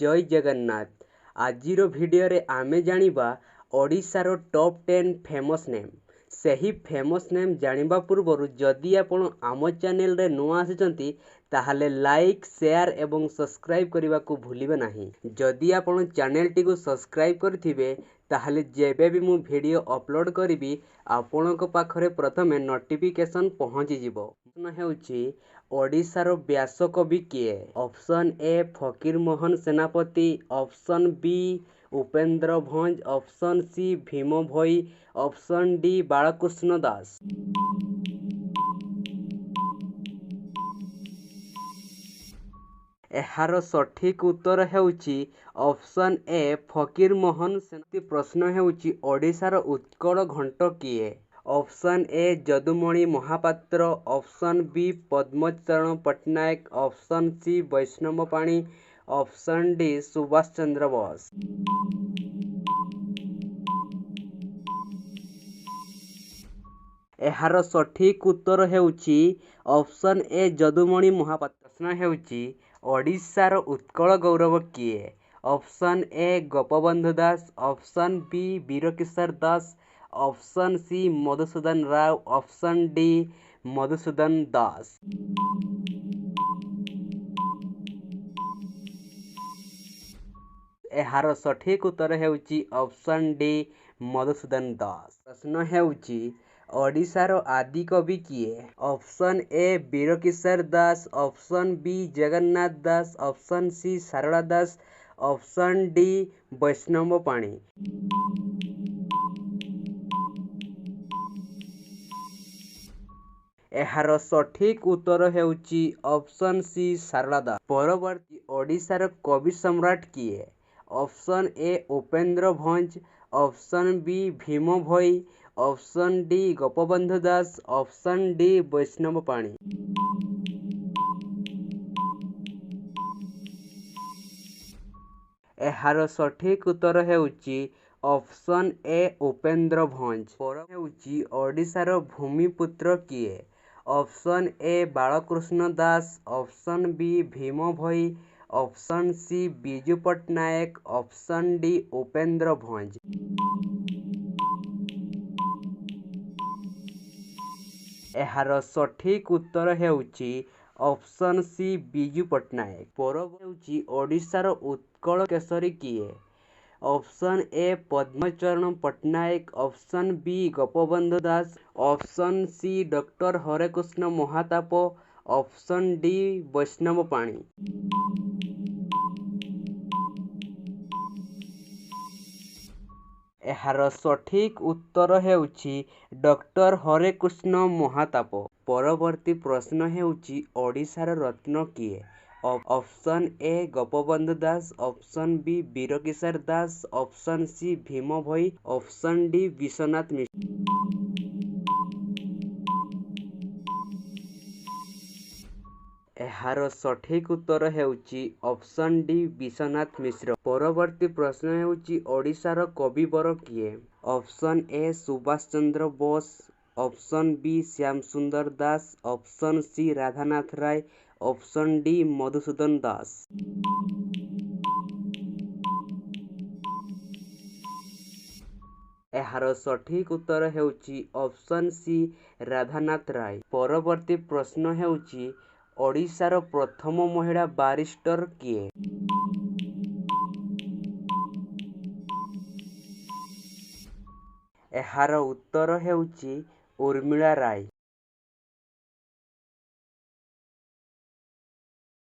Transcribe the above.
ଜୟ ଜଗନ୍ନାଥ। ଆଜିର ଭିଡ଼ିଓରେ ଆମେ ଜାଣିବା ଓଡ଼ିଶାର ଟପ୍ 10 ଫେମସ୍ ନେମ୍। ସେହି ଫେମସ୍ ନେମ୍ ଜାଣିବା ପୂର୍ବରୁ ଯଦି ଆପଣ ଆମ ଚ୍ୟାନେଲରେ ନୂଆ ଆସିଛନ୍ତି, ତାହେଲେ ଲାଇକ୍, ସେୟାର ଏବଂ ସବସ୍କ୍ରାଇବ୍ କରିବାକୁ ଭୁଲିବେ ନାହିଁ। ଯଦି ଆପଣ ଚ୍ୟାନେଲଟିକୁ ସବସ୍କ୍ରାଇବ୍ କରିଥିବେ, ତାହେଲେ ଯେବେ ବି ମୁଁ ଭିଡ଼ିଓ ଅପଲୋଡ଼ କରିବି, ଆପଣଙ୍କ ପାଖରେ ପ୍ରଥମେ ନୋଟିଫିକେସନ୍ ପହଞ୍ଚିଯିବ। ପ୍ରଶ୍ନ ହେଉଛି, ଓଡ଼ିଶାର ବ୍ୟାସକବି କିଏ? Option A Fakir Mohan Senapati, option B Upendra Bhanja, option C Bhima Bhoi, option D Balakrishna Das. ଏହାର ସଠିକ୍ ଉତ୍ତର ହେଉଛି ଅପସନ୍ ଏ ଫକୀର ମୋହନ ସେନାପତି। ପ୍ରଶ୍ନ ହେଉଛି, ଓଡ଼ିଶାର ଉତ୍କଳ ଘଣ୍ଟ କିଏ? Option A Jadumani Mohapatra, option B Padmacharan Patnaik, option C Baishnab Pani, option D Subhash Chandra Bose. ଏହାର ସଠିକ୍ ଉତ୍ତର ହେଉଛି ଅପସନ୍ ଏ ଯଦୁମଣି ମହାପାତ୍ର। ପ୍ରଶ୍ନ ହେଉଛି, ଓଡ଼ିଶାର ଉତ୍କଳ ଗୌରବ କିଏ? Option A Gopabandhu Das, option B Birakishore Das, option C Madhusudan Rao, option D Madhusudan Das. ଏହାର ସଠିକ୍ ଉତ୍ତର ହେଉଛି ଅପସନ୍ ଡି ମଧୁସୂଦନ ଦାସ। ପ୍ରଶ୍ନ ହେଉଛି, ଓଡ଼ିଶାର ଆଦିକବି କିଏ? Option A Birakishore Das, option B Jagannath Das, option C Sarala Das, option D Baishnab Pani. ଏହାର ସଠିକ୍ ଉତ୍ତର ହେଉଛି ଅପସନ୍ ସି ସାରଳା ଦାସ। ପରବର୍ତ୍ତୀ, ଓଡ଼ିଶାର କବି ସମ୍ରାଟ କିଏ? Option A Upendra Bhanja, option B Bhima Bhoi, option D Gopabandhu Das, option D Baishnab Pani. ଏହାର ସଠିକ୍ ଉତ୍ତର ହେଉଛି ଅପସନ୍ ଏ ଉପେନ୍ଦ୍ର ଭଞ୍ଜ। ପର ହେଉଛି, ଓଡ଼ିଶାର ଭୂମିପୁତ୍ର କିଏ? Option A Balakrishna Das, option B Bhima Bhoi, option C Biju Patnaik, option D Upendra Bhanja. ଏହାର ସଠିକ୍ ଉତ୍ତର ହେଉଛି ଅପସନ୍ ସି ବିଜୁ ପଟ୍ଟନାୟକ। ପର ହେଉଛି, ଓଡ଼ିଶାର ଉତ୍କଳ କେଶରୀ କିଏ? Option A Padmacharan Patnaik, option B Gopabandhu Das, option C doctor Harekrushna Mahtab, option D Baishnab Pani. ଏହାର ସଠିକ୍ ଉତ୍ତର ହେଉଛି ଡକ୍ଟର ହରେକୃଷ୍ଣ ମହତାବ। ପରବର୍ତ୍ତୀ ପ୍ରଶ୍ନ ହେଉଛି, ଓଡ଼ିଶାର ରତ୍ନ କିଏ? Option A Gopabandhu Das, option B Birakishore Das, option C Bhima Bhoi, option D Biswanath Mishra. ଏହାର ସଠିକ୍ ଉତ୍ତର ହେଉଛି ଅପସନ୍ ଡି ବିଶ୍ୱନାଥ ମିଶ୍ର। ପରବର୍ତ୍ତୀ ପ୍ରଶ୍ନ ହେଉଛି, ଓଡ଼ିଶାର କବିବର କିଏ? Option A Subhash Chandra Bose, option B Shyamsundar Das, option C Radhanath Ray, option D Madhusudan Das. ଏହାର ସଠିକ୍ ଉତ୍ତର ହେଉଛି ଅପସନ୍ ସି ରାଧାନାଥ ରାୟ। ପରବର୍ତ୍ତୀ ପ୍ରଶ୍ନ ହେଉଛି, ଓଡ଼ିଶାର ପ୍ରଥମ ମହିଳା ବାରିଷ୍ଟର କିଏ? ଏହାର ଉତ୍ତର ହେଉଛି ଉର୍ମିଳା ରାୟ।